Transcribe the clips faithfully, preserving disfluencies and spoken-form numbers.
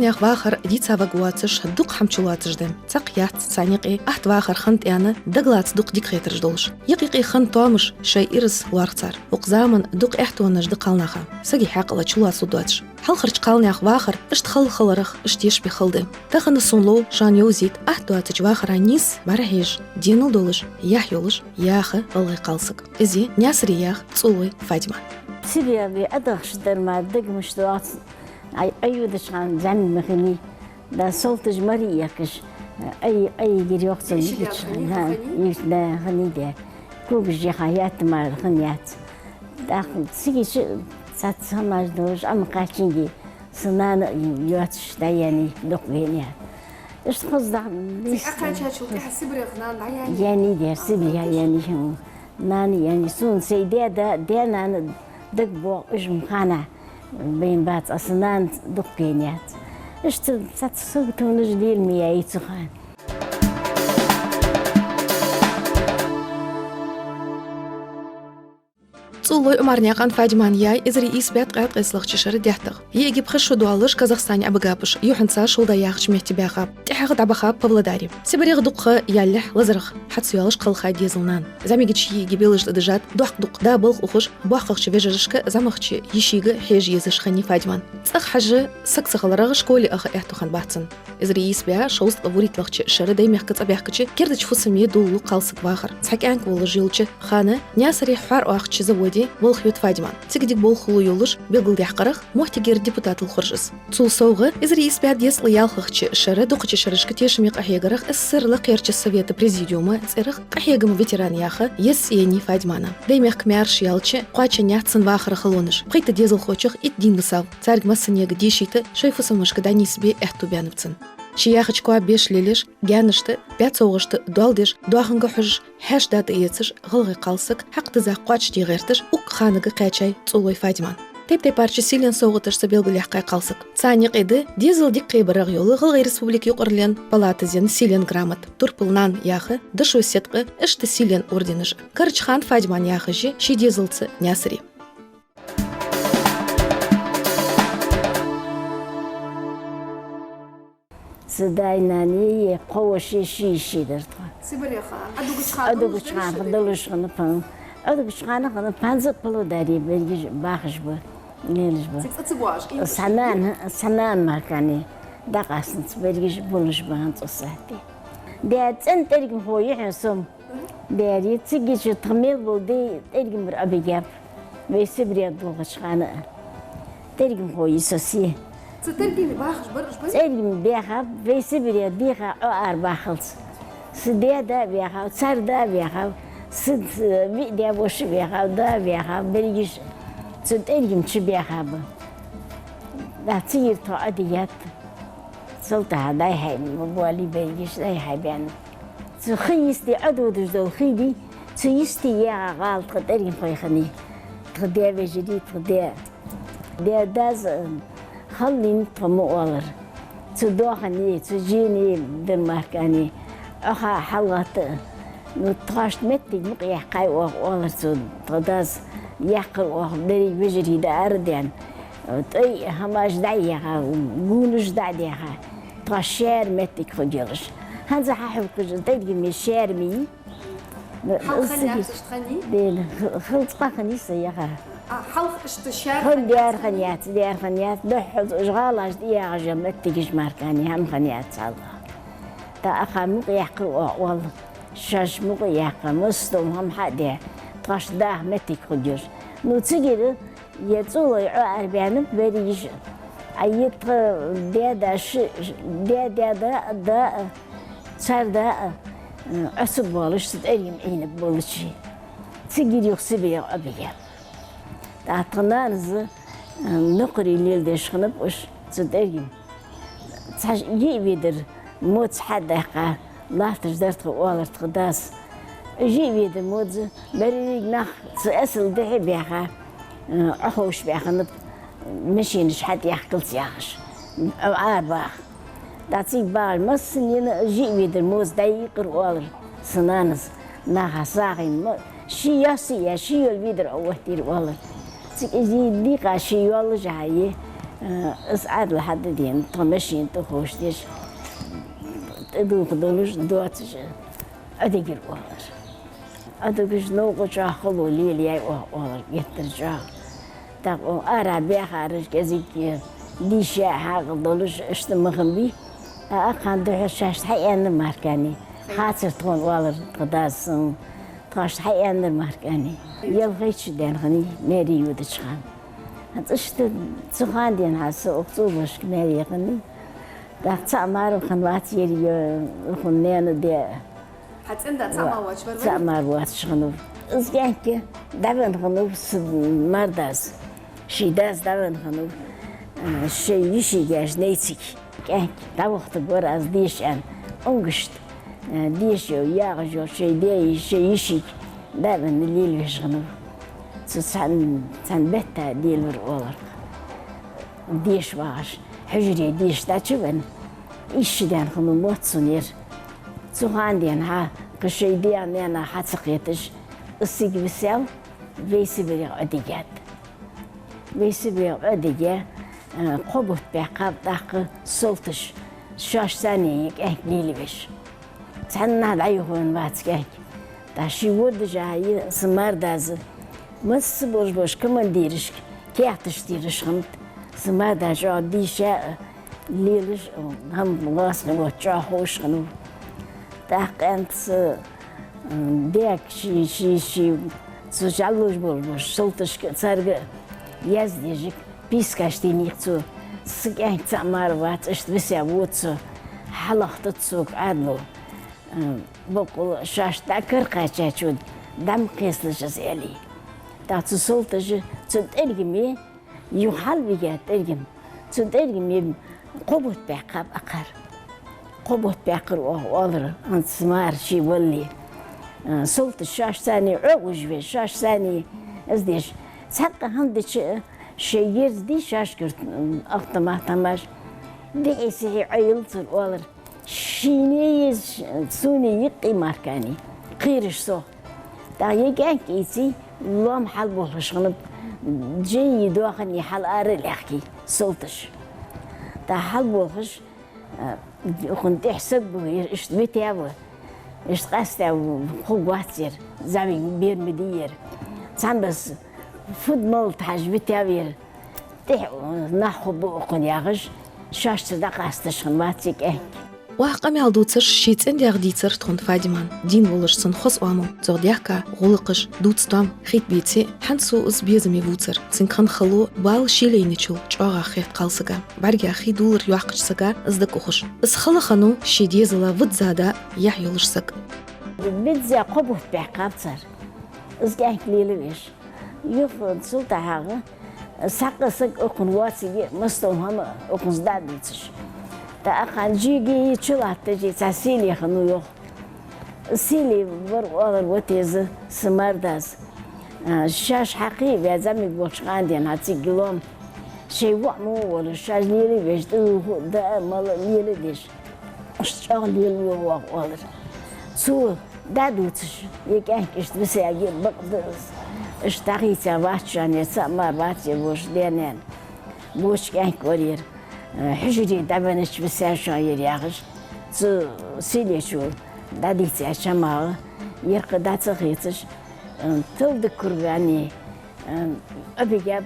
Ях вахар дийца варгвоацаш, дукха хӀама чулоацаш да. Цхьаккха яц царна юкъе атта вахар хинна тӀена дагалаца дукха дика хетараш долаш. Юкъ-юкъе хинна тоамаш шоай ираз лоархӀ цар. Укх заман дукха аьттонаш да кхалнаха, сага хьаькъал чулоацалургдоацаш. Хьалхарча кхалнаьха вахар иштта хала хиларах, иштта ешбе хала да. Тахан сона лов шоана йовзийта атта доацача вахара нийса бӀарахьежа, денал долаш, яхь йолаш яха гӀалгӀай кхалсаг. Из я Наьсаре яха ЦӀулой Фадима. Сибре ве Ӏодахача дар мара дагамаш доаца. Ай, Ӏойодача хана зӀамига ма хиннай, да, салтаж мара эгаш, Ӏой, Ӏойигар йоах цо. Йиша йигача да хана, хиннай? Йиша да хиннай, да. Когаш яха ятта мара хиннаяц. ТӀаккха цига чу цхьацца хӀамаш долаш, Ӏомакхаьчанге са нана а йоацаш дӀаяьннай, дукха венна яц. Иштта хоза даха. Цига Ӏокхаьчачул тӀехьа Сибрех нана дӀаяьннай? Яьннай, да, Сибрех яьннай, хӀм. Нана яьннай. Сона сай даь-да, даь-нана дагабоагӀа уж-м хана. Бейн бац, са нана дукха венна яц. Иштта цхьацца саготонаш лела ма яьй цу хана. ЦӀулой Ӏумарнаькъан Фадиман яй эзар ийс бӀаь ткъаь ткъесталагӀча шера даьттар. ЙиӀиги пхи шу доаллаш Казахстане Ӏобигаб уж, юххьанца Шулда яхача метте баьхаб. ТӀехьагӀа дӀабахаб Павлодаре. Сибрех дукха ялалехь лазарах хьацайоалаш кхелхай дезала нана. ЗӀамигача йиӀиги белаж тӀадижад, дохк дукха да балха ухаш, боккхагӀча вежарашка, зӀамагӀча йишийга хьежа езаш хиннай Фадиман. ЦӀагӀа хьажа саг ца хиларах школе аха аьттув хиннабац цун. Эзар ийс бӀаь шовзткъеи вурийтталагӀча шера Даймехка цӀабаьхкача кердача фусаме долалу кхалсаг вахар. Цхьа кӀаьнк волаш йолча хана Наьсаре хьоар оахкача заводе болх йода Фадиман. Цига дика болхло йолаш белгалдаьккхарах, моттигера депутатал хургья из. Цул совгӀа, эзар ийс бӀаь дезткъеи ялхлагӀча шера дукхача шерашка тешаме къахьегарах СССР лакхерча Совета Президиума цӀерах къахьегама ветеран яха еза цӀи еннай Фадимана. Даймехка маьрша яьлча, кхоаченнаяц цун вахара халонаш. Пхийтта дезалхочох итт дийна висав. Царга массанега дешийта, шоай фусамашка дӀанийсбе аьттув баьннаб цун. Ше яхача коа беш лелаеш, гаьнашта, бӀаь цовгӀашта доал деш, доаханга хьожаш, хьаьша-да тӀаэцаш, гӀалгӀай кхалсаг хьакъ дизза кхоачашде гӀерташ, укх ханага кхаьчай ЦӀулой Фадиман. Тайп-тайпарча сийлен совгӀаташца белгалъяьккхай кхалсаг. Царна юкъе да дезал дика кхебарах йола ГӀалгӀай Республика юкъарлен палатазен сийлен грамота, Турпал-нана яха, Дошо седкъа, иштта сийлен орденаш. Карарча хана Фадиман яхаш я ший дезалца Наьсаре. Са даь-наьна, е кхо воша, ши йиша дар тха. Сибрех Ӏодугача хана, Ӏодугача хана долаш хиннаб. Ӏодугача хана хиннаб, пхьанза а Павлодаре берригаш бахаш ба, лелаш ба. Цига цӀа ца боагӀаш, им... Са нана, са нана мара кхы дӀакъаснарца берригаш болаш ба хӀанз цу сахьате. Даь цӀен тӀаргамхо я хьона со-м. Берригаш, цига чу тха мел бола дай тӀаргамбар Ӏобигаб, вай Сибрех долхача хана а. ТӀаргамхо я со се. Цу тӀаргаме бахаш бараш ба? ТӀаргаме баьхаб, вай Сибрех дийха Ӏоарабахалца. Са даь-да а баьхаб, цар да а баьхаб, са, са виъ даь-воша а баьхаб, да а баьхаб, берригаш цу тӀаргама чу баьхаб. Да, цигара тхо Ӏодигаьд. Цул тӀехьагӀа дӀай-хьай ма боалий, берригаш дӀай-хьай баьннаб. Цу ха йисте Ӏододаш дола хий дий, цу йисте яьгӀа гӀала тха тӀаргамхой хиннай. Тха даь-вежарий, тха даь, даь-дас, э, халлин тхо ма оалар. Цу доахане, цу жене дар мара кхы Ӏохайна хьалгӀатта. Ну, тхоашта моттиг мукъаяьккхай оаха, оалар цо, тха дас, яьккхар оаха, берий-вежарий дӀаарадаьнна. ТӀай хӀамаш дӀаяьха, гонаш дӀадаьха. Тхоашта шаьра моттиг хургйолаш. ХӀанз хьахьокхаш тӀаргаме шаьра ма йий. Хьалха хиннаяц иштта хиннай? Дела, х-, хилла цкъа хиннай са яха. А, хьалха иштта шаьра хиннаяц? Хинна даьра хиннаяц, даьра хиннаяц. Духхьал уж гӀалаш тӀаягӀаш я моттигаш мара кхы хӀама хиннаяц хьалха. ТӀаккха мукъаяьккхар оаха, оал. Шоаш мукъаяьккха, массадола хӀама хьа а даь, тхоашта даха моттиг хургйолаш. Ну, цигара е ЦӀулой Ӏоарабаьннаб берригаш. А е тха даь-да, ши, даь-даь-да, да, цар да, Ӏо ца боалаш, цу тӀаргаме Ӏийнаб болча. Цигара юха Сибрех Ӏобигаб. ТӀаккха тха нанас, э, нукхарий леладеш хиннаб уж цу тӀаргаме. Цхьа йиъ ведар модз хьа а даьккха, латташ дар тха, оалар тха дас. Йиъ ведар модз, берригаш нах цу эсала дехьа а баьха, э, Ӏоховшабаь хиннаб, машинаш хьатӀаехкалца яхаш, Ӏо арабаха. ТӀаккха цига багӀаш массанена йиъ ведар модз дӀайийкъар, оалар са нанас. Наха сагӀийна ма, ший йоал а яь, ший йола ведар Ӏооттаяьр, оалар. Цига из дийкъа ший йоаллаш а хьае, Э, из Ӏаьдал хьададена, тхо машина тӀа ховш деш, тӀадувха долаш, доацаш, Ӏодигар оалар. Ӏодигаш новкъа чӀоагӀа хало лелаяьй оаха, оалар, геттара чӀоагӀа. ТӀаккха ара баьхараш кӀезига дийша хьаькъал долаш, иштта ма хиннабий. А, акхарна духьа шоашта хьааьннар мара кхы а. Хацар тхона, оалар тха дас, тхоашта хьааьннар мара кхы а. Ялхайтта шу даьнна хиннай маьре йодача хана. ХӀанз иштта цу хана денз хьа со укх ЦӀолошка маьре хиннай. ТӀаккха цхьа а мара хиннавац ер, укхун наьна даь. Хьа цӀен-да цхьа а мара воацаш вар вай? Цхьа а мара воацаш хиннав. Из кӀаьнк дӀавенна хиннав са мардас. Ший дас дӀавенна хиннав, э, шоай йишийга яьжа найцига. КӀаьнк дӀавахийтаргвар аз деша аьнна. Унгашта, э, деша йола, ягӀаш йола шоай даь-йиша, шоай йишийга дӀавенна лелавеш хиннав. Цу цхьан, цхьан бетта лелавир, оалар. Деша вагӀаш, хьужаре деша дӀачувенна, исс шу даьнна хиннав мотт цун ер. Цу хана денз хьа кхы шоай даьх-наьнах хьа ца кхеташ, из цига висел, вай Сибарех Ӏодигад. Вай Сибарех Ӏодиге, э, кхо бутт баьккхаб тӀаккха салташа, шоашца цхьана ер кӀаьнк лелавеш. Цхьаннахьа дӀа-юха венна вац кӀаьнк. ТӀаккха ший водаш а, са мардас, масса болаш болча командирашка каьхаташ дераш хиннад са марда чӀоагӀа деша а, лелаш а, хӀама гӀоскхи отта чӀоагӀа ховш хиннав. ТӀаккха кӀаьнкаца, м, даьга ший, ший, ший, цу жӀаллуш болаш болча салташка а, царга а яздеш йига пискаш деннай-кх цо. Са кӀаьнк цхьа а мара вац, иштта виса вода со, хьалахийтад сога Ӏаьдало. М, боккъала шоашта дӀа кара кхаьчача дӀа ма кхеслаш из, аьле. ТӀаккха цу салташа цу тӀаргаме, юха хьалвига тӀаргам, цу тӀаргаме кхо бутт баьккхаб акхар. Кхо бутт баьккхар оаха, оалар, хӀанз мара ше валале. Э, салташа шоашца цхьана Ӏо а вужавеш, шоашца цхьана из деш, цхьаккха хӀама дича а, шоай ерзаде шоашкара, м, автомат хӀамаш, дехьа-сехьа Ӏойиллалца, оалар, шийна еза, сона юкъе мара кхы а, кхераш сох. ТӀаккха ер кӀаьнк ийце, лоам хьалболхаш хиннаб, жей доахане хьал ара а лаьхке салташа. ТӀаккха хьалболхаш, э, укхун тӀехьа саг ба ер, иштта витав, иштта къаьстта хургвац ер, зӀамига бер ма дий ер. Цхьан бесса фуд малат хьажа витав ер. ТӀехьа нах хургба укхун, яхаш, шоашца дӀакъасташ хиннавац ер кӀаьнк. Оаха къамаьл дувцаш ший цӀен-даьх дийцар тхона Фадиман. Дийна волаш цун хоза оамал, цох даьхка гӀулакхаш, дувца доам хетабеце а, хӀанз цо из безаме вувцар. Цунга хинна хало, бала ший лайначул чӀоагӀа хет кхалсага. БӀаргех хий дулар йоаккхача сага из дага ухаш. Из хала хиннав ший дезала визза да яхь йолаш саг. Визза кхо бутт баьккхаб цар из кӀаьнк лелавеш. Юха цул тӀехьагӀа цхьаккха саг укхун воацилга, массадола хӀама укхунца дӀа а дувцаш. ТӀаккха акхарна жиги чу латташ цхьа сели хиннав йоах. Сели вар, оалар, вот из са мардас. А, шоаш хьакхийна ваь зӀамига волча хана денз хьа цига лоам. Шоай воӀ мо волаш, шоаш лелавеш, тӀадувха а, даа а, мала а леладеш. Иштта чӀоагӀа лелавора оаха, оалар. Цо дӀадувцаш, ер кӀаьнк иштта висаергья бакъда из. Иштта дӀахийца вац шоана ер, цхьа а мара вац ер, вож даь-наьна. Воча кӀаьнк вар ер, э, хьужаре дӀавеннача висар шоана ер, яхаш, цу селечо дӀадийцача хӀамах ер кхы дӀа ца хецаш, э, Талдыкургане, э, Ӏобигаб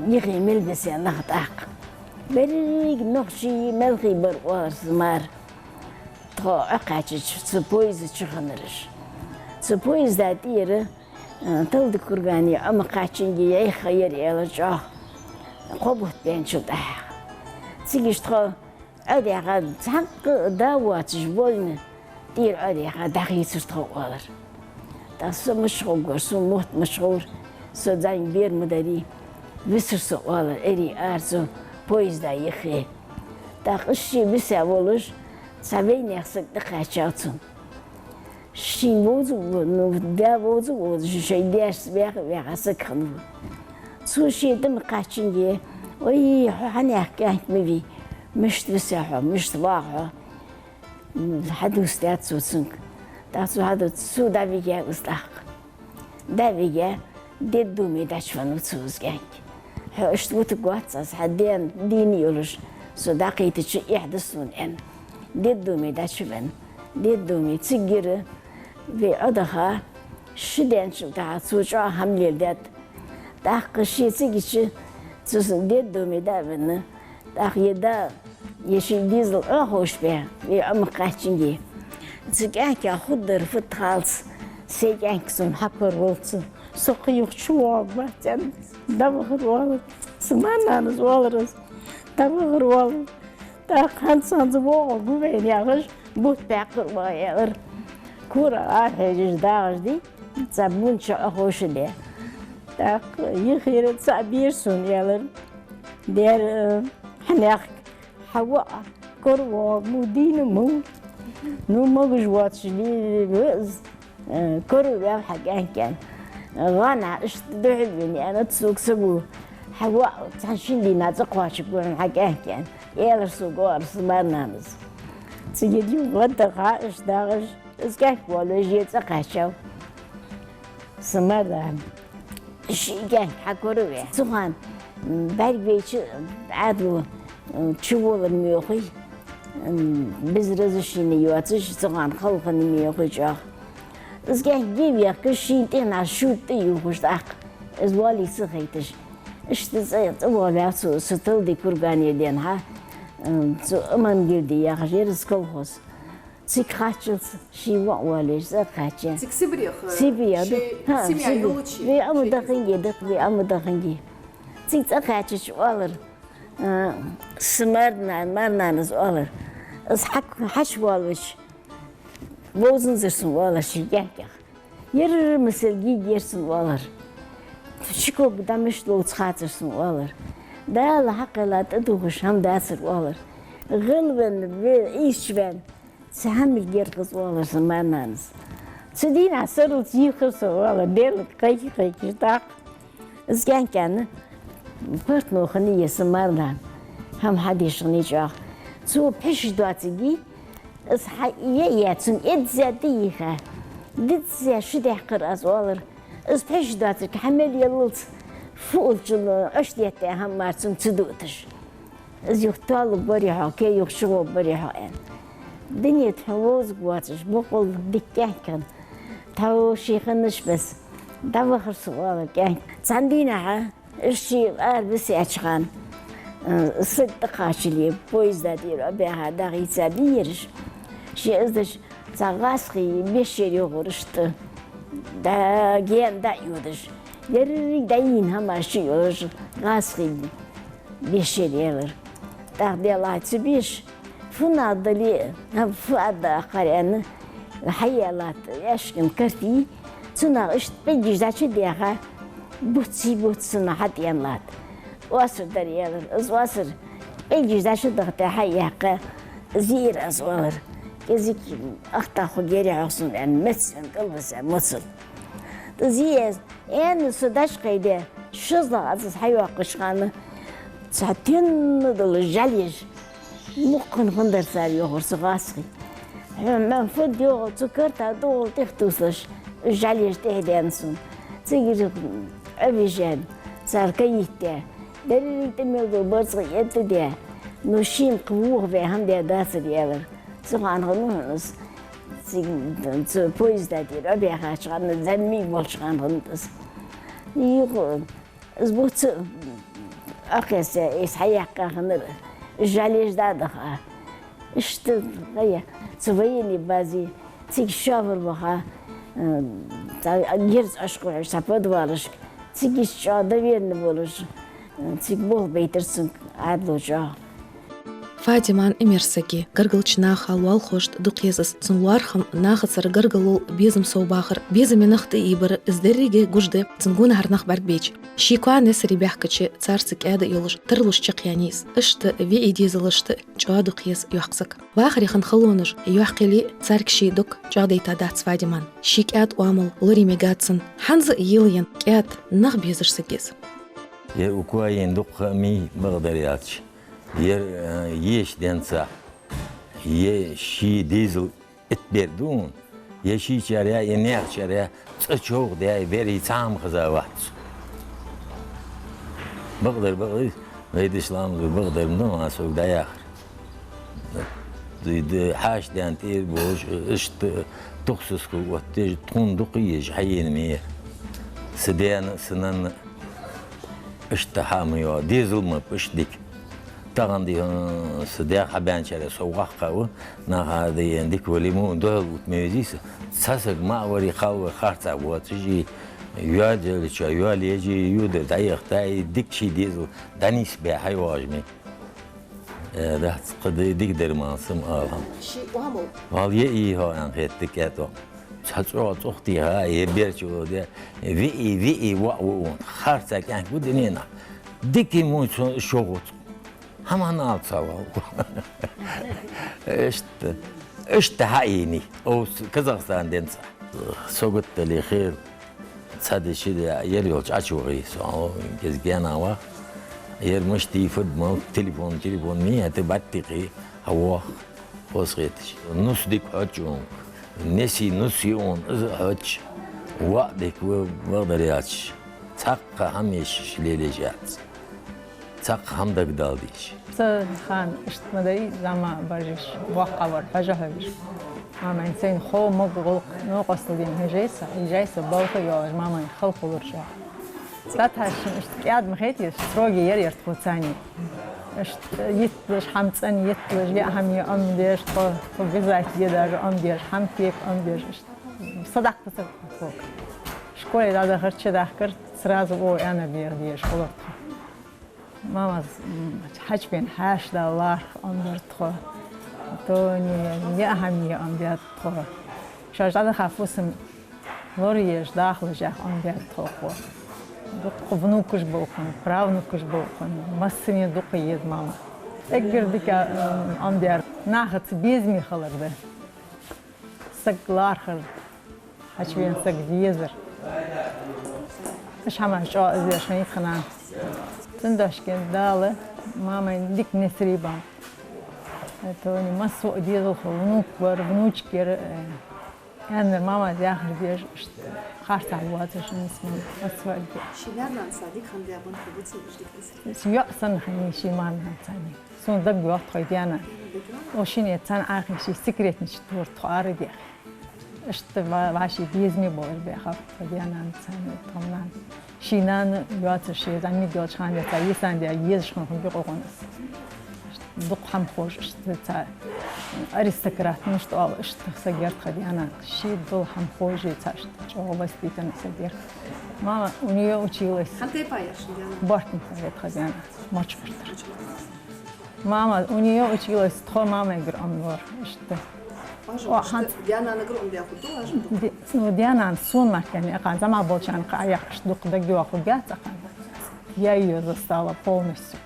юхе мел бисса нах тӀаккха. Беррига нохчий, маьлхий бар, оалар, са мара. Тхо Ӏокхаьчача цу поезда чу хиннараш. Цу поезда тӀера, э, Талдыкургане Ӏо ма кхаьччинге яйха яр, аьлар, чӀоагӀа кхо бутт баьнначул тӀехьагӀа. Цига иштта тхо Ӏодаьха, цхьаккха а да воацаш, больно, тӀера Ӏодаьха дӀахийцар тхо, оалар. ТӀаккха со мича гӀоргвар, сона мотт мича гӀор, со зӀамига бер ма дарий, висар со, оалар, эрий ара цу поезда юхе. ТӀаккха из ше виса волаш, цхьа вайнаьха саг тӀакхаьчав цунна. Шийна вовза а во-, ну, да вовза а вовзаш, шоай даьшца ваьха а ваьха саг хиннав. Цо ше тӀа ма кхаьччинге: «Ой, хьо хьанех кӀаьнк ма вий, мишта висав хьо, мишта вагӀа хьо?» Хьадувцадаьд цо цунга. ТӀаккха цо хьадувц, цо дӀавигав из тӀаккха. ДӀавигав, детдоме дӀачувеннав цо из кӀаьнк. Хьо иштта вутаргвац аз, хьа даь дийна йолаш, со дӀакхийтача эхь да сона, аьнна. Детдоме дӀачувенна. Детдоме цигара вай Ӏодаха, ши даьнначул тӀехьагӀа цо чӀоагӀа хӀама леладаьд. ТӀаккха ше цигача, цу с-, детдоме дӀа а венна, тӀаккха е да, е ший дезал Ӏоховшабаь, вай Ӏомах кхаьчнге. Цу кӀаьнка хургдар фуд хилац, сай кӀаьнк сона хьакоравалац. Со кхы юха чувоагӀаргвац, аьнна, дӀавахар оалар. Са марнанас оалар аз: «ДӀавахар оалар. ТӀаккха хӀанз-хӀанз воагӀаргва вайна», — яхаш, бутт баьккхар оаха, аьлар. Корах арахьежаш дагӀаш дий, цхьа бун чу Ӏоховшадаь. ТӀаккха юхера цаӀ бера сона, аьлар. Дера, хьанехк, хьа воӀ коравоагӀаргва, дийна ма ва. Ну, могаш воацаш лелаве аз, э, кораваьв хьа кӀаьнк, аьнна. ГӀанахьа иштта духьалвенна, аьннад сога саго. Хьа воӀ цхьан-шин дийнахьа цӀакхоачаргва хьа кӀаьнк, аьнна, аьлар сога, оалар са марнанас. Цигара юха гӀаддаха, иштта дагӀаш, из кӀаьнк воалавеш, е цӀакхаьчав са марнана. Ший кӀаьнк хьакораваь. Цу хана, м, бӀаргавайча, Ӏаьдало, м, чувалар муьйхий, м, без разрешения йоацаш, цу хана халхана муьйхий чӀоагӀа. Из кӀаьнк гевехка, шийна тӀехьа шуд тӀаювхаш тӀаккха, из воалийца хайташ. Иштта цӀа, цӀавоалаваьв цо, цу Талди кургане денз хьа, м, цу Амангилди яхаш яр из колхоз. Цига кхаччалца ший воӀ воалавеш цӀакхаьча. Цига Сибрех, Сибре, ший да. ХӀа, семья Сибре йолча. Вай Ӏомадаханге, да, вай Ӏомадаханге. Цига цӀакхаьчача оалар, а, са марна-, марнанас оалар: «Аз хьак-, хьачувоалавича, вовзанзар сона», — оалар ший кӀаьнках. «Ер масал гийгар сона», — оалар. «Чиког дӀа мишта ловца хацар сона», — оалар. «Дала хьакхелла тӀадувхаш хӀама дацар», — оалар. «ГӀелвенна, ве-, ийсча венна, цхьа хӀама герхаз», — оалар са марнанас. Цу дийнахьа сарралца йийхар со, оалар, Даьлага кхайки-кхайкаш тӀаккха. Из кӀаьнк, аьнна, партнох хиннай са марнана, хӀама хьадеш хиннай чӀоагӀа. Цо пхьош доацаргья, из хьа е а яь, цун эдза тӀайийха, дизза ши даьккхар аз, оалар. Из пхьош доацарг хьа мел яллалца, фу улчул Ӏош детта хӀама мара цунна ца дуаташ. Из юха тоалургварий хьо, кхы юха чугӀоргбарий хьо, аьнна. Дунен тӀа хьо вовзаргвоацаш, боккъал дика кӀаьнк хинна, тхьо ший хиннача беса дӀавахар со, оалар кӀаьнк. Цхьан дийнахьа, из ше арабисача хана, э, саг тӀакхачале, поезда тӀера Ӏобаьха дӀахийца бий ераш. Ше из деш, цхьа гӀазкхий беш яр йоахар иштта, дӀа гаьна дӀа а йодаш, деррига дӀайийна хӀамаш чуйоалаш, гӀазкхий беш яр, аьлар. ТӀаккха, Даьллахьа, ца беш, фуннагӀа дале а, хӀа, фу аргда акхар, аьнна, хьаяь латт аьшкан карти, цунах иштта пӀелгаш дӀачудаьха, буц-буц санна хьатӀаена латт. Оасар дар, аьлар. Из оасар пӀелгаш дӀачудахийта хьаяьккха, из йиар аз, оалар. КӀезига ахтахо гери хьох сона, аьнна, меца, аьнна, кӀалбиса моцал. Из йиа аз, аьнна, со дӀачукхайдаь, шозлагӀа аз из хьайоаккхача хана, цхьа тенна дола жӀалеш мукъа хиннадар цар, йоахар цу гӀазкхий. Хьо ман фуд, йоахар, цу карта дугӀал тӀехтувсаш, жӀалеш тӀехдаьнна сона. Цигара Ӏовижаьнна, цар кайийтта, деррига тӀа мел дола барзкъа эттадаь, ну, шийна кхы вохаваь хӀама даь дацар, аьлар. Цу хана хиннав хьона из, цига, цу поезда тӀера Ӏобаьхача хана, зӀамига болча хана хиннад из. Юха из буц Ӏокхесса, из хьаяьккха хиннар, жӀалеш дӀа а даха. Иштта, гӀайя, цу военни базе, цига шофер ваха, э, цхьа герз Ӏочукхухьаш цхьа подвалашка, цига иштта чӀоагӀа доверенный волаш, э, цига болх байтар цунга Ӏаьдало чӀоагӀа. Фатиман Ӏимер-сага гаргарча наха, лоалахошта дукха еза из. Цун лоархӀам, нахацара гаргало, безам совбахар, безаме нах тӀаийбар, из деррига гуш да цун гонахьара нах бӀаргабайча. Ший коа Несаре баьхкача, царца кӀаьда а йолаш, тарлуш чакхъяьннай из. Иштта виӀий дезалашта чӀоагӀа дукха еза йоккха саг. Вахаре хинна халонаш йоккха яле а, царга ший дог чӀоагӀдайта дац Фатиман. Ший кӀаьда оамал лорае мегац цун. ХӀанз а йийлаяьнна кӀаьда, нах безаш саг я из. Ер укх коа дукха ма бакъдар аьлча, ер, э, еш денз, е ший дезал итт бер да хьона, е шийчарех, е наьхачарех цӀа човхадаь бер цхьа хӀама хеза вац. Бакъдар, бакъдар, вай дешаш ламаз бакъдар ма да, ма сога дӀаяхар. Ди, ди, хьаьша даьнна тӀера болаш, иштта дукха сискал оттаеш, тхона дукха езаш хьаена ма яр. Са даьна, са нанна иштта хьа ма йоагӀа, дезал ма ба иштта дика. Тахан ди, э, са даьх хьабаьнначарех со воккха ва, наха ди, э, дика вале мо, духьал оттаде ма везий со. Цхьа саг маӀа вари, кхалла вари харцахьа воацаш, и йоаделча, йоалаеш, и юда дӀаяхийта, и дика ший дезал дӀанийсбе хьайоагӀаш ма яр. Э, дац, кхы ди-, дика дар ма са ма алахь. Ши оамал. Вал е и хьо аьнна хетта кӀаьда. Цхьа цӀогӀа цӀогӀа тӀехьа, е берча вола де. ВиӀий, виӀий воӀ ва он. Харца кӀаьнк ва дунен тӀа. Дика мо цо шогӀуц. ХӀама хьаналца вал. Иштта. Иштта хьаийний. О, Казахстан денца. Со гуттали хел. Цхьа ди ши ди яр йолча Ӏочувахав со, кӀезига гаьна ваха. Яр мишта фуд мал, телефон, телефон ма яй, хӀаьта баттихи, хьавоагӀа, хоза хеташ. Нус дика хьоадаьд цунга. Несий нус я он, из а хьоадеш. ВоӀ дика ва, бакъдар аьлча. Цхьаккха хӀама еш лелаеш яц. Цхьаккха хӀама дагадала дезаш. Цу хана иштта ма дарий, зӀамига баржаш, боккха вар, хьожаш, хьожаш. Мамайна сайна хов мага гӀулакх, новкъостал дена хьежай со, хьежай со, балха йоалаш, мамайна хала хулар шоана. ДӀатӀахьежача иштта кӀаьда ма хетий, строгий яр, яр тхо царна. Иштта йитталаш, хӀама цӀена йитталаш, яа хӀама е Ӏомадеш, тхо, тхо газете де даже Ӏомадеш, хӀама кега Ӏомадеш, иштта. Садаккха ца тхога. Школе дӀадахар, чудахкар, сразу о аьннар дера дезаш хулар тхо. Мамас, м, хьачубена хьаьша дала лархӀа Ӏомадаьр тхо. Тони, яа хӀама е Ӏомадаьд тхо. Шоаш дӀадаха фусам лораеш, дахалаш яха Ӏомадаьд тхо. Дукха внукаш болхун, правнукаш болхун, массане дукха еза мама. Эггара дика, м, Ӏомадаьр нахаца безаме хилар да. Саг лархӀар, хьачубена саг дезар. Иштта хӀамаш чӀоагӀа из еш хиннай тха нанас. Цудухьа Дала мамайна дика настрой бан. Это не массо дезал хул, внук вар, внучка яр, э, аьннар мамас яхар деш, иштта харцахьа воацаш, нисман, массо а де. Ший маьр-нанас дика хиннаб, бан хӀу буцин, иштта дика настрой. ЙоӀ санна хиннай ший маьр-нанас. Сона дагайоагӀа тхоай даь-нана. О, шинне царна Ӏохайша, ший секретнича тора тхо арадаьха. Иштта ва-, вӀаший безаме болаш баьхаб тха даь-нана царна, тха нана. Ший нана йоацаш, ший зӀамига йолча хана денз цхьа йисан даь езаш хинна хургья укхунна. Дукха хӀама ховш, иштта цхьа аристократ, мишта оал, иштта саг яр тха даь-нана. Ший дола хӀама ховш, цхьа иштта чӀоагӀа воспитанный саг яр. Мама у неё училась. Хьан тайпа яр шун даь-нана? Бартница яр тха даь-нана. Мочкъий тара. Мама у неё училась, тхо мамайгара Ӏомавора, иштта. О, хӀанз даь-нанагара Ӏомабаь хургда, важа ду. Ди-, ну, даь-нана сона мара кхы а, кхы а зӀамига болчарна кхы а яхаш дукха дагайоагӀаргьяц кхы а. Я её застала полностью.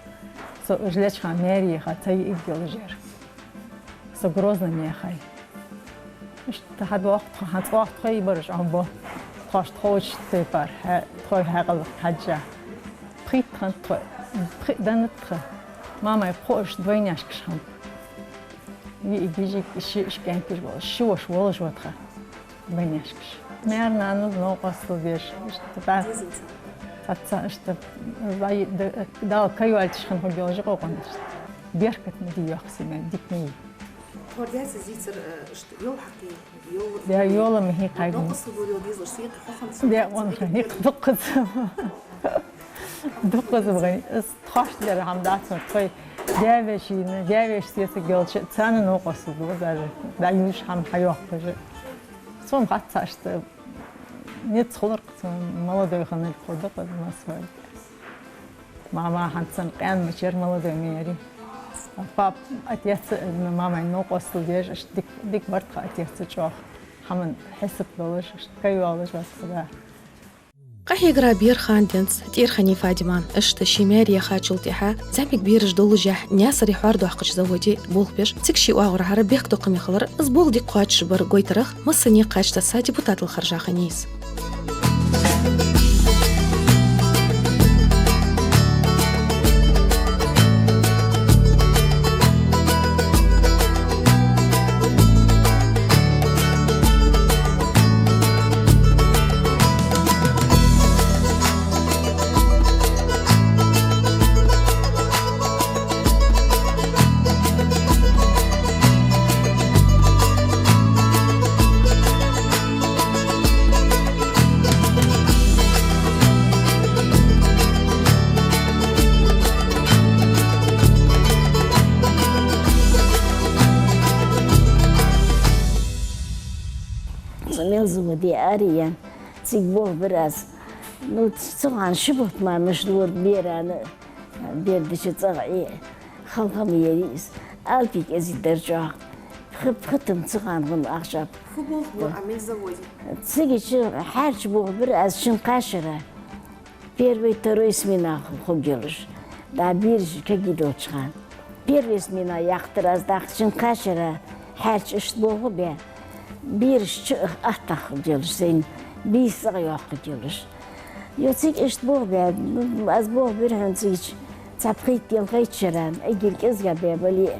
Со уж леча хана маьре яха, цхьа йиӀиг йолаш яр. Со Грозне яхай. Иштта хьадоагӀа тхо, хӀанз оаха тхоай бараш Ӏомабу. Тхоашта ховча тайпара, хьа-, тхоай хьаькъалах хьежжа. Пхийтта хиннад тхо, пхиъ деннад тха. Мамай пхоаш двойняшкаш хиннаб. ВиӀиг, йижиг, ши-, ши кӀаьнк уж болаш, ши воша волаш ва тха. Двойняшкаш. Маьр-нана новкъостал деш, иштта дӀа. Дезал цар. Цхьацца иштта, вай д-, Дала кхы йоалаеш хинна хургйолаш я укхунна иштта. Беркат ма дий йоккха семья, дика ма йий. Тхо даьца зийцар, э, иштта йола хьакхий, йола. Да, йола ма хьийкхай. Новкъостал йола дезалаш сийкхи хӀохан. Да, он хьийкха дуккхаза. Дуккхаза бахай. Аз тхоашта дера хӀама дац, тхоай даь-вешийна, даь-веший сесаг йолча, царна новкъостал ду даже. ДӀаювш хӀама хьайоаккхаш. Сона хац иштта, низ хулар-кх цун молодой хиннилга, хургда-кх из массавар. Мама хӀанз санна къаьна мичара молодой ма ярий. Папа, отец, э, мамайна новкъостал деш, иштта дик-, дика бар тха отец чӀоагӀа. ХӀаман хьисап долаш, иштта кхы йоалаш вац хӀама. Къахьегара бера хана денз тӀера хиннай Фатимана, иштта ший маьре яхачул тӀехьагӀа зӀамига бераш доллашехь Наьсаре хьоар доаккхача заводе болх беш, цига ший оагӀорахьара бехктокхаме хилар, из болх дика кхоачашбар гойтарах массане кхача тесса депутатал хержа хиннай из. Мелзаводе ара яьнна, цига болх бир аз. Ну, цу хана ши бутт мара мишта лора берана, бер дича цӀагӀа Ӏе, халхам яр из. Алапи кӀезига дар чӀоагӀа. Пхи, пхи тума цу хана гӀум ахча. Фу болх бора Ӏа Мелзаводе? Цига чу хьаьрча болх бир аз шин кхаьшара. Первый, второй смена хургйолаш. ДӀа бераш кагий долча хана. Первый смена яхийтар аз, тӀаккха шин кхаьшара хьаьрча иштта болх бе. Бераш чу аттагӀа хургйолаш, сайна бийса цӀагӀа йоаккхаргйолаш. Йо, цига иштта болх бе, аз болх бир хьона цига чу цхьа пхийтта янхайча шера, эггара кӀезига бе бале а.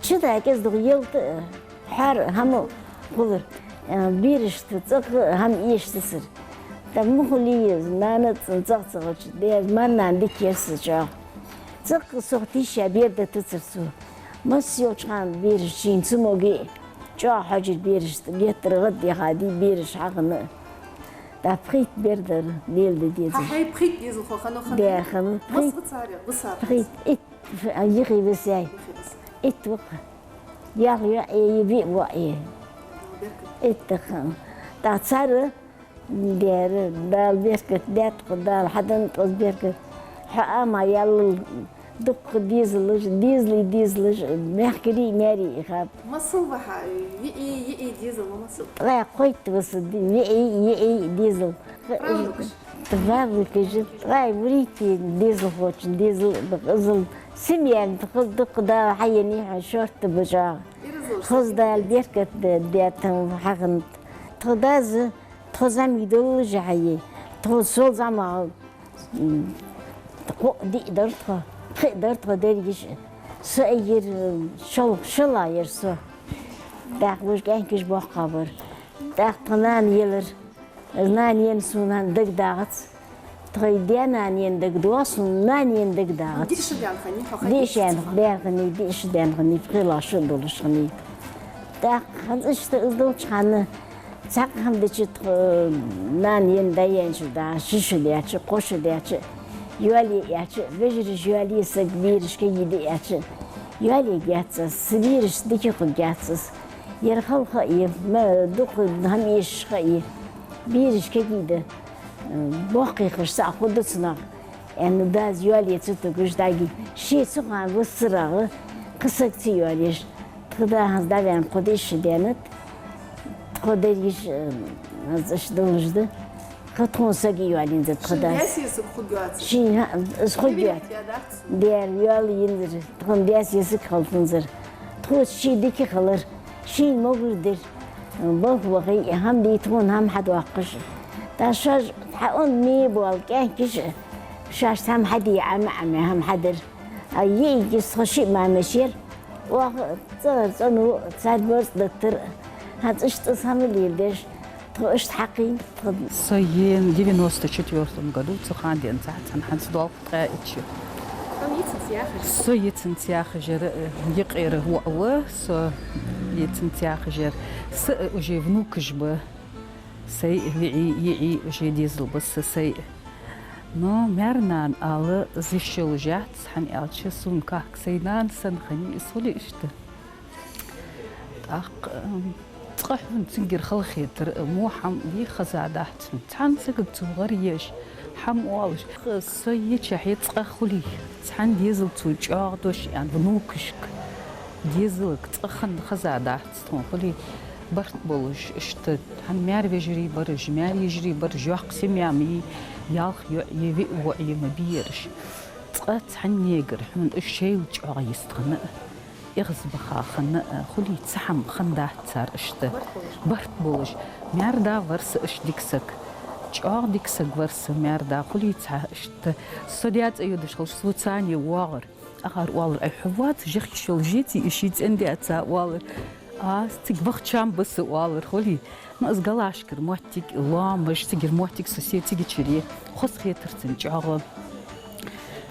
Чу да кӀезига дукха ялта а, хьоар хӀама хулар, э, берашта цӀагӀа хӀама эшацар. ТӀаккха ма хулий из, нана цӀагӀа ца хилча, дера, марнана дика яр са чӀоагӀа. ЦӀаккха сох тийша бер дитацар цо. Масса йолча хана бераш шийна ца моге, чӀоагӀа хьожар берашта, геттара гӀадъяха дий бераш хьахинна. ТӀаккха пхийтта бер дар, леладе дезар. Хьа хьай пхийтта дезалхо хиннав хана? Дера хиннав. Масса ва царех, ва са пхийтта? Пхийтта, ит, йихи висай. Йихи висай. Ит ва-кх. Ялх йоӀ е, виъ воӀ е. Беркат. Итт хиннав. ТӀаккха цар, дера, Дала беркат даьд-кх, Дала хьаденнад-кх из беркат. Хьо ама яллал дуккха дезалаш, дезалий дезалаш, мехкарий, маьрий хаб. Масал ва хьа, виъи, йиъи дезал ма масал? Ткъаь кхойтта ва са ди-, виъи, йиъи дезал. Правнукаш. Правнукаш, ткъаь вурийтта дезалхочун дезал, изал семья тха дукха Дала хьаеннай хьона шортта ба чӀоагӀа. Хоза Дала беркат даьд хьона хьахиннад. Тха дас, тхо зӀамига долалуш хьае, тхо сол зӀамагӀа, м, кхоъ-диъ дар тхо, пхиъ дар тхо дерригаш. Со эггара шоллагӀа, шоллагӀа яр со. ТӀаккха уж кӀаьнкаш боккхагӀбар. ТӀаккха тха нана елар. Нана енна сона дагадоагӀац. Тхоай даь-нана енна дагадоагӀа сона, нана енна дагадоагӀац. Диъ шу даьнна хиннай хьо? Диъ шу даьнна, даьнна хиннай, диъ шу даьнна хиннай, пхелагӀа шу долаш хиннай. ТӀаккха хӀанз иштта из долча хана цхьаккха хӀама дича тхо, нана енна даь яьннача да, ши шу даьча, кхо шу даьча, йоалае яьча, вежарий йоалае, саг бераш кагий да аьлча, йоалае яц аз, са берашца дика хургьяц аз. Ер халха а е, ма, дукха хӀама эшаш ха а е, бераш кагий да, э, боккхий хаш цхьа хургда цунах, аьнна, дас йоалае ца тугаш дӀагий. Ше цу хана вассарагӀа, кхы саг ца йоалаеш. Тха да хӀанз дӀаваьнна кхо-диъ шу даьннад, тхо дерригаш, э, хӀанз иштта долаш да. Кхы тхона саг а йоалаензар тха дас. Шун даьсеи саг хургьяц? Ший, хӀа, из хургьяц. Кибирек ядац? Дера, йоалаензар. Тхона даьсеи саг хилатанзар. Тхоца ше дика хилар, шийна могаш дир. Балха вахе, хӀама дий тхона хӀама хьадоаккхаш. ТӀаккха шоаш хьаонда ме боал кӀаьнкаш, шоашта хӀама хьаде Ӏама-Ӏама хӀама хьадир. А йиӀига из тхо шиъ мамаш яр, оаха цӀагӀара цӀено цар борз даттар. ХӀанз иштта из хӀама леладеш, тхо иштта хьакхийна тхо. Со енна девяносто четвёртом году, цу хана денз цхьа цхьан хӀанз долх ткъаь итт шу. Со йицинца яхаш яр, э, юкъера воӀ ва, со йицинца яхаш яр. Са, э, уже внукаш ба. Сай виӀи, йиӀи уже дезал ба са сай. Но маьр-нана ала из йиш йолаш яц, хӀана аьлча сона кахка сай нана санна хиннай из, хулий иштта. ТӀаккха, м, цкъа хьона цунгара халахетар, мо хӀама вий хезадац хьона. Цхьан сагага цо гӀар еш, хӀама оалаш. Со йичахьа цкъа хулий, цхьан дезал цо чӀоагӀа дош аьнна внукашка, дезалга цкъа хинна хезадац тхона, хулий барт болаш иштта. ХӀана маьр-вежарий бар уж, маьр-йижарий бар уж, йоккха семья ма йий, ялх йоӀ е, виъ воӀ е ма бий ераш. Цкъа цхьаннегара хьона уж шоайла чӀоагӀа йистхинна а, эгӀазбаха хинна а, хулий цхьа хӀама хиннадац цар иштта. Барт болаш. Барт болаш. Маьр-да вар са иштта дика саг. ЧӀоагӀа дика саг вар са маьр-да, хулий цхьа иштта. Со даь цӀа йодаш хилча, со царна воагӀар. Акхар оалар: «Ай, хьо воацаш яха йиш йолаш йиций, из ший цӀен-даьца?» — оалар. «А, цига ваха чам ба са», — оалар, хулий. Ну, из Галашкара моттиг, лоамаш, цигара моттиг со се цига чуре. Хоза хетар цунна чӀоагӀа.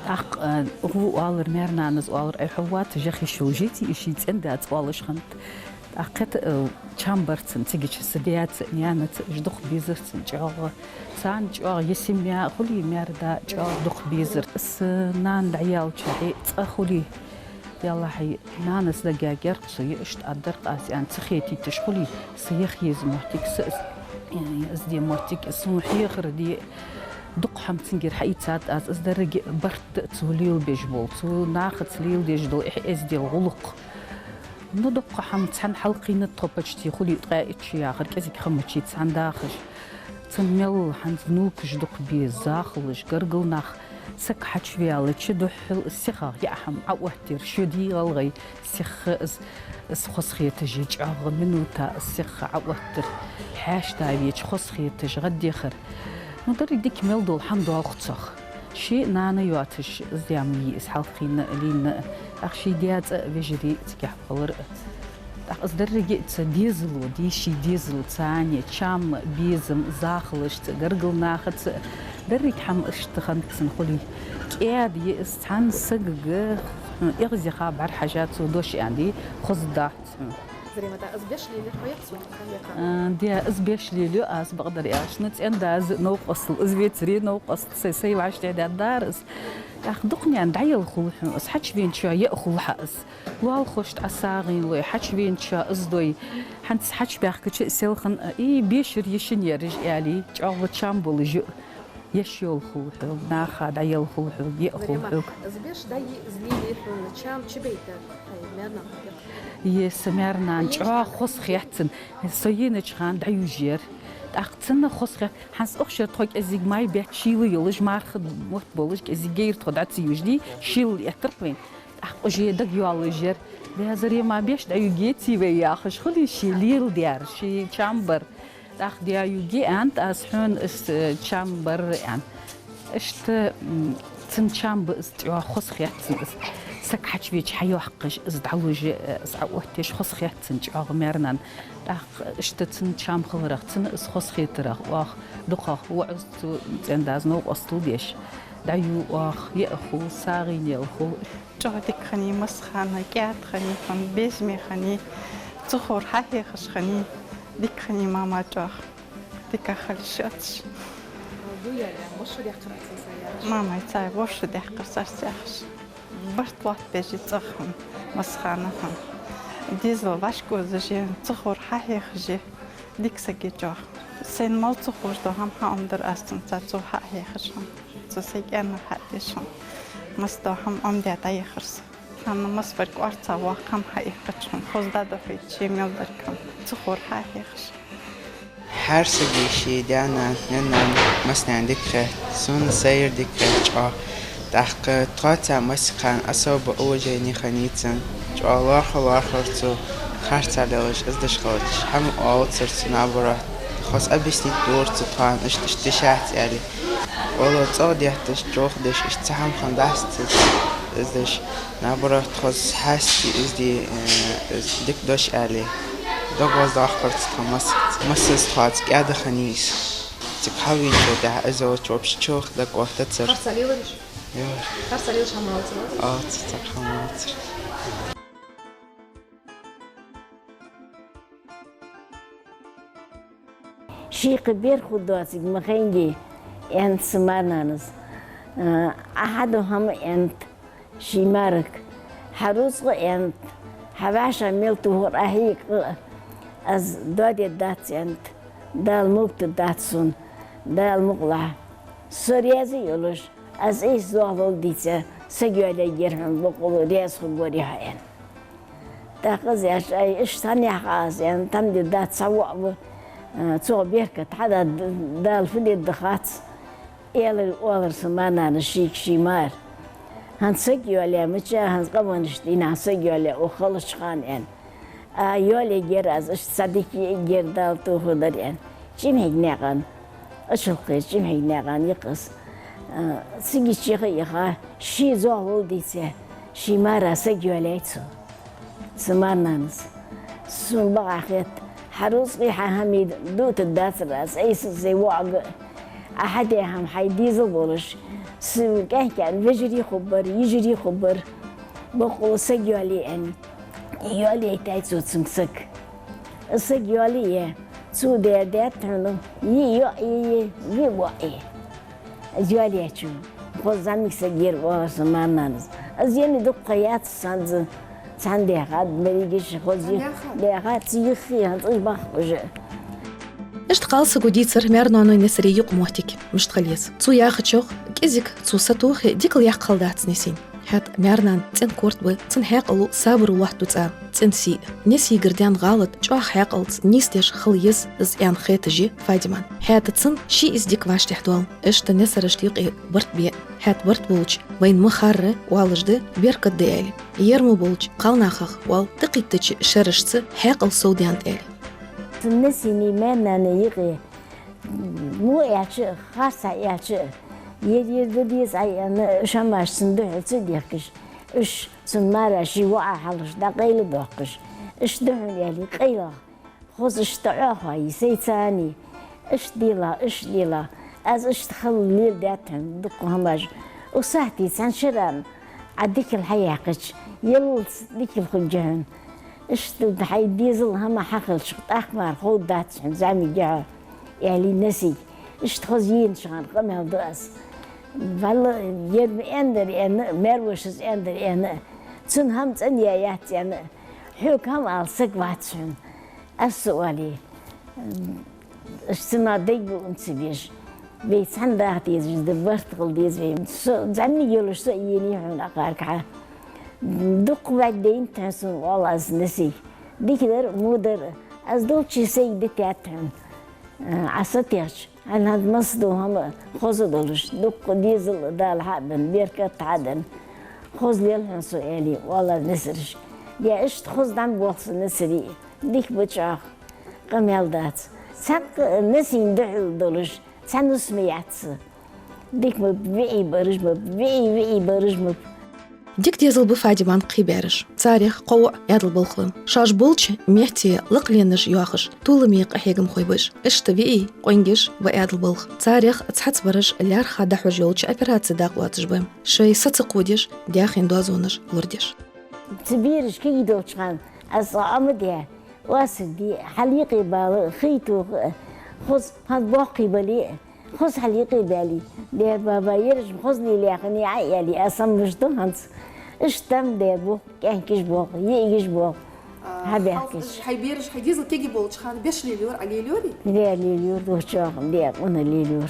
ТӀаккха, э, гӀо оалар, маьр-нанас оалар: «Ай, хьо воацаш яха йиш йолаш йиций, из ший цӀен-даьца?» — оалаш хиннад. ТӀаккха кхета, э, чам бар цунна цига чу са даьца, наьнаца, уж дукха безар цунна чӀоагӀа. Царна чӀоагӀа е семья хулий, маьр-да чӀоагӀа дукха безар. Са нана дӀаяьлча хье цкъа хулий. Яллахьи, нанас дагагерг цо, иштта а дар-кх аз, аьнна, ца хетийташ хуле, са яха еза моттиг са из, э, из де моттиг, сона хьехар де, дукха хӀама цунгара хьаийцад аз, из деррига барт да цо лелабеш бола, цо нахаца леладеш дола эхь-эздел, гӀулакх. Ну, дукха хӀама цхьана хьалкхийнад тхо, почти хулий ткъаь итт шу яхар, кӀезига ха мичай цхьана дахаш. Цун мел хӀанз внукаш дукха беза, захалаш, гаргара нах. Саг хьачуваьлча духхьал сихагӀа яа хӀама Ӏооттаяр, шо дий, гӀалгӀай, сиха из, из хоза хеташ, чӀоагӀа минута из сиха Ӏооттаяр, хьаьшта веча хоза хеташ гӀаддахар. Ну, деррига дика мел дола хӀама доалл цох. Ший нана йоацаш из даьм йий из хьалкхийна а, лийнна а, тӀаккха ший даь цӀа а, вежарий а цигахь балар а. ТӀаккха из деррига а цу дезало, дийший дезал, царна чам, безам, захалашца, гаргара нахаца, деррига хӀама иштта хиннад цун хулий. КӀаьда я из цхьан сагага, хьона эгӀазъяха бӀарахьежа цо дош аьнна дий, хоза дац хьона. Зарема, да, из беш лелаю хьо, яхь сона, хьан яха? А, да, из беш лелаю аз, бакъдар аьлча, ну, цӀен-дас а, новкъостал, из вецаре новкъост, сай, сай вӀаштӀехьдаьдар из. ТӀаккха дукха наьна дӀаяла хул хьона из, хьачувеначоа яа хул хьа из. Лоалахошта Ӏа сагӀийна лой, хьачувеначоа из дой. ХӀанз хьачубаьхкача а селхан, и бешара йишин ераш аьле, чӀоагӀа чам болаш я. Еш йола хул хьога, наха дӀаяла хул хьога, яа хул хьога. Из беш дӀайий, из лелае хьона, чам чубайтар хьай маьр-нана хьога? Е, са маьр-нана чӀоагӀа хоза хет цунна. Со енача хана дӀаюж яр. ТӀаккха цунна хоза хет. ХӀанз укх шера тхо кӀезига май бетта шийла йолаш, марха мотт болаш, кӀезига гайра тхо дӀа ца южаш, шийла эттар-кх вайна. ТӀаккха уже дагайоаллаш яр. Базаре ма беш дӀаюгеций вай яхаш, хулий ший леладаьр, ший чам бар. ТӀаккха дӀаюге аьннад аз хьона, из, э, чам бар аьнна. Иштта, м, цун чам ба из, чӀоагӀа хоза хет цунна из. Саг хьачувеча хьайоаккхаш, из дӀалуш, э, из Ӏооттаеш хоза хет цунна чӀоагӀа маьр-нана. ТӀаккха иштта цун чам хиларах, цунна из хоза хетарах, оаха дукхагӀа воӀаз цу цӀен-дас новкъостал деш. ДӀаю оаха, яа хул, сагӀийна яла хул. ЧӀоагӀа дика хиннай массахана, кӀаьда хиннай хьона, безаме хиннай, цу ховра хьахьехаш хиннай, дика хиннай мама чӀоагӀа. Дика хила йиш яц. Ду яьлча, вошха даьккхар царца яхаш? Мамай цай вошха даьккхар царца яхаш. Барт лоаттабеш я цӀагӀа хьона, массахана хьона. Дезал вӀашкаозаш я, цу ховра хьахьехаш я, дика саг я чӀоагӀа. Сайна мел ца ховш дола хӀама хьаӀомадаьр аз цунца, цо хьахьехаш хьона. Цо сай кӀаьннар хьадеш хьона. Масса дола хӀама Ӏомадаь дӀаяхар со. Хьона масса фарк орцагӀа ваха хӀама хьаихкача хьона, хоза дӀадохийта ше мел дар хӀама, цу ховра хьахьехаш. ХӀара сага ший даь-нана, наьна-нана массанена дика хет, сона сайра дика хет чӀоагӀа. ТӀаккха тхоца массахана особо уважени хиннай цунна. ЧӀоагӀа лоархӀар-лоархӀар цо, харцахьа лелаш из деш хилча. ХӀама оалацар цо, наоборот, хоза объяснить дора цо тхона, иштта-иштта деш яц аьле. Валлахӏи, цӀогӀа детташ, чӀоагӀа деш, иштта цхьа хӀама хиннадац цо из деш. Наоборот, хоза хьаьсти из де, э, из дика дош аьле. ДогӀоз доахкар цо тхо масса, массаза тхоца кӀаьда хиннай из. Цига хьавеначул тӀехьагӀа из волча вообще чӀоагӀа дагадоттацар. Харцахьа лелараш? Йо. Харцахьа лелаш хӀама оалацар? Оалацар, цхьаккха хӀама оалацар. Ший кхы бер хургдоацилга ма хайнадий, аьннад са маьр-нанас. Ӏа хьаду хӀама, аьннад ший маьрага, хьа рузкъа, аьннад, хьа вӀаший мел тохар Ӏа хьийга, аз доадергдац, аьннад, Дала мугтаргдац сона, Дала мукъалахь. Со раьза йолаш, аз ийс зоахалол дийца, саг йоалаяьр хьона, боккъала раьза хургварий хьо, аьнна. ТӀаккха из аьлча, ай, иштта цхьаннахьа аз, аьнна, там де дац, цхьа воӀ ва, а, цох беркат хьадаь, Дала фу дергда хац, аьлар, оалар са маьр-нанас шийга ший мара. ХӀанз саг йоалаяь мича, хӀанз къаманаш дийнахьа саг йоалаяь оаха хилча хана, аьнна. А, йоалаергьяр аз, иштта цхьа дика йиӀигьяр Дала тохаргдар, аьнна. ЧӀимхьига наькъан, Ачалкхера ЧӀимхьига наькъан я-кх из. А, цига чу яха а яха, ший зоахалол дийца, ший мара саг йоалаяьй цо. Са маьр-нанас. Сона бакъахьа хет, хьа рузкъеи хьа хӀамеи дутаргдацар аз, айса сай воӀага. Ӏа хьадаь хӀама хьай дезал болаш, са кӀаьнк-кӀаьнк вежарий хургбар, йижарий хургбар, боккъала саг йоалае, аьнна. Йоалаяйтай цо цунга саг. Саг йоалае, цо даьр даьд хьона, йиъ йоӀ е, е, виъ воӀ е. Из йоалаяьчо. Хоза зӀамига саг яр, оалар са маьр-нанас. Аз ена дукха яц санза, цхьан дехад, берригаш хоза. Цхьан дехад? Дехад, цу юххе хӀанз уж бахкъужа. Иштта кхалсаго дийцар маьр-ноаной Несаре юкъ моттиг, мишта хила еза. Цо яхачох, кӀезига цо сатохе, дикал яккха хала дац Несин. ХӀаьта маьр-нана цӀен корта ба, цун хьаькъало, сабаро лоаттаду цӀа, цӀен сий. Несийгара даьнна гӀалат чӀоагӀа хьаькъалца нийсдеш хила еза из аьнна хеташ я Фадиман. ХӀаьта цунна ше из дика вӀаштӀехьадоал. Иштта Несарашта юкъе барт бе. ХӀаьта барт болча вайна ма харра оалаш да, беркат да аьле. Ер мо болча кхалнахах оал, тӀакхийттача шерашца хьаькъал совдаьннад аьле. Цу Несийна маьр-нана юкъе во аьлча а, харцахьа аьлча а, ер-ер да деза Ӏа аьнна, уж хӀамаш цунна духьал ца дехкаш, уж цунна мара ший воӀа хьалхашка дӀакъайладоаккхаш, иштта да хьона аьле, къайлагӀа. Хоза иштта Ӏохайе, сай цани, иштта делахь, иштта делахь. Аз иштта хала леладаьд хьона дукха хӀамаш. Укх сахьте цхьан шера Ӏа дикал хьаяьккхача, яллалца дикал хургья хьона. Иштта хьай дезал хӀама хьахилча, тӀаккха мара ховргдац хьона зӀамига хьо, аьле Несийга. Иштта хоза еннача хана къамаьл ду аз. Валла, ер ма аьннадар аьнна, маьр-вошас аьннадар аьнна, цунна хӀама цӀена яь яц аьнна, хьога хӀама ала саг вац хьона. Аз цо оале, м, иштта ма дайбу ун ца беш. Вай цхьана даха дезаш да, барт хила деза вай. Со зӀамига йолаш со а енай хьона акхаргахьа. Дукха ваьддайнад хьона сона, оал аз Несийга. Дика дар а, во дар а. Аз долчча сайга дитаьд хьона. Ӏа сатехача, хьайна хӀанз массадола хӀама хоза долаш, дукха дезал а Дала хьа а бенна, беркат хьа а денна, хоза лел хьона со, аьле, оал аз Несарашка. Е иштта хоза дӀа ма боагӀа со, Несаре. Дика ба чӀоагӀа, къамаьл дац. Цхьаккха Несийна духьал долаш цхьа нус ма яц са. Дика ма ба, виӀий бараш ма ба, виӀий, виӀий бараш ма ба. Дика дезал ба Фадиман кхыбаьраш. Царех кхоъ Ӏаьдала балха ба. Шоаш болча метте лакхленаш йоахаш, толаме къахьегамхой ба уж. Иштта виӀий, къонгаш ба Ӏаьдала балха. Царех цхьацца бараш лаьрххӀа дӀахьош йолча операци дакъа лоацаш ба, шоай са ца кходеш, даьхен доазонаш лорадеш. Цу бераш кегий долча хана аз цкъа Ӏомадаь, оасаргде, хьалъюкъебала, хий тоха, хоза хӀанз боккхий бале а, хоза хьалъюкъебаьле, даь-баба, ераш-м хоза лелаяь хиннай Ӏа, аьле, аз хӀама мишта ду хӀанз. Иштта дам-даь боху, кӀаьнкаш боху, йиӀигаш боху, хьабаьхкача. Хьай бераш, хьай дезал кегий болча хана беш лелайора, Ӏа лелайорий? Даь лелайора, духчох, даь къона лелайора.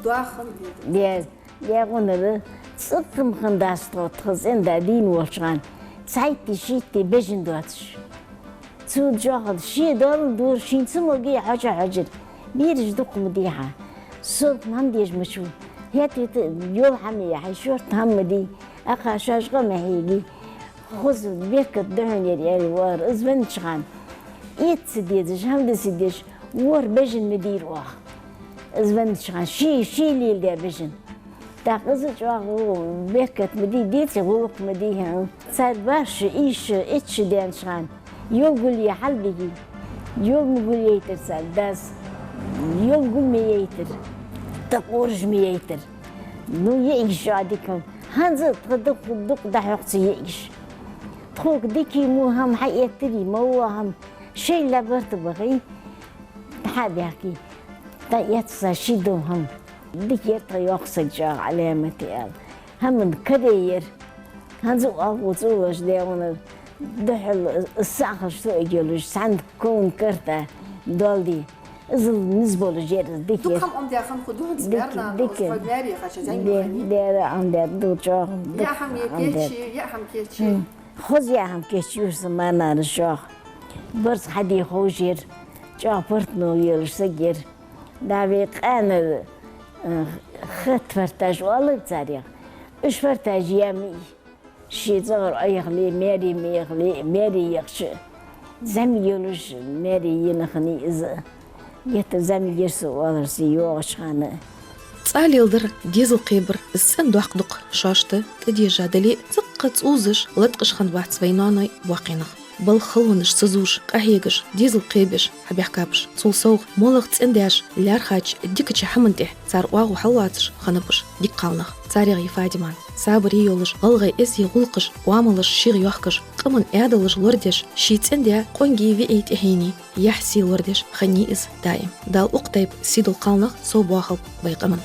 Дохам бе. Даь, даь къонара цӀаккха ма хиннадац тхо, тха цӀен-да дийна волча хана, цхьайтта-шийтта бежан доацаш. Цу чӀоагӀа ше дола дора, шийна ца моге хьожа-хьожар. Бераш дукха ма дий хьа. Со хӀама деш ма вац. ХӀаьта-вета йола хӀама я, хьай шортта хӀама ма дий. Акхар шоаш къа ма хьеге. Хоза беркат да хьона ер, аьле, вар. Из веннача хана, эца ца дезаш, хӀама де ца дезаш, ворхӀ бежан ма дийра оаха. Из веннача хана, ше, ше леладаь бежан. ТӀаккха из чӀоагӀа беркат ма дий, деций гӀулакх ма дий хьона. Цар башха, ийша, эцаш даьннача хана, йола гулъяь хьалбиге, йола ма гулъяйтар цар дас, йола гул ма яйтар, тӀаккха ораш ма яйтар. Ну, йиӀигаш чӀоагӀа дика. ХӀанз а тха дукха, дукха дӀахьокх цу йиӀигаш. Тхога дикий во хӀама хьаэттарий, ма во хӀама, шоайла барт бахий, хьабаьхкий, дӀаэццахь ший ду хӀама. Дика яр тха йоккха саг чӀоагӀа Ӏаламате аьле. ХӀаман каре яр. ХӀанз а оалаш, цӀулаш дегӀана духьал сахьаш соьгелуш, цхьан ковна карта долди. Иззал низ болаш яр из, дика яр. Дукха хӀама Ӏомадаь хинна хургда хьона цу маьр-нанас, дика, дика. Хьо маьре яхача зӀамига хиннай? Даьра Ӏомадаьд, дукха чӀоагӀа. Яа хӀама кечъяь, яа хӀама кечъяь. Хм. Хоза яа хӀама кечъяьяр са маьр-нанас чӀоагӀа. Барзкъа хьаде ховш яр, чӀоагӀа паргӀато йолаш саг яр. Да вай къаьна, э, хатта фарташ оалар царех. Уж фарташ яь ма йий. Ше цӀагӀара Ӏояхале, маьре ма яхале, маьре яхача, зӀамига йолаш маьре яьнна хиннай из. Етта зӀамига яр со оалар са йоагӀача хана. ЦӀа леладар, дезал кхебар, из цӀена доккха дукха шоашта тӀадежа дале а, цӀаккха цӀувзаш, латкъаш хиннабац вай ноаной боккхий нах. Балха халонаш ца зувш, къахьегаш, дезал кхебеш хьабаьхкаб уж. Цул совгӀа, моллагӀа цӀендаьш лаьрхӀача дикача хӀаман тӀехьа цар оагӀув хьаллоацаш хиннаб уж дика кхалнах. Царех я Фадиман. Сабаре йолаш, гӀалгӀай эзди гӀулакхаш, оамалаш шийх йохкаш, къаман Ӏаьдалаш лораеш, ший цӀендаь къонгий, виӀий тӀехьенний яхь сий лорадеш хиннай из даим. Дала укх тайпа сий дола кхалнах совбоахалба вай къаман.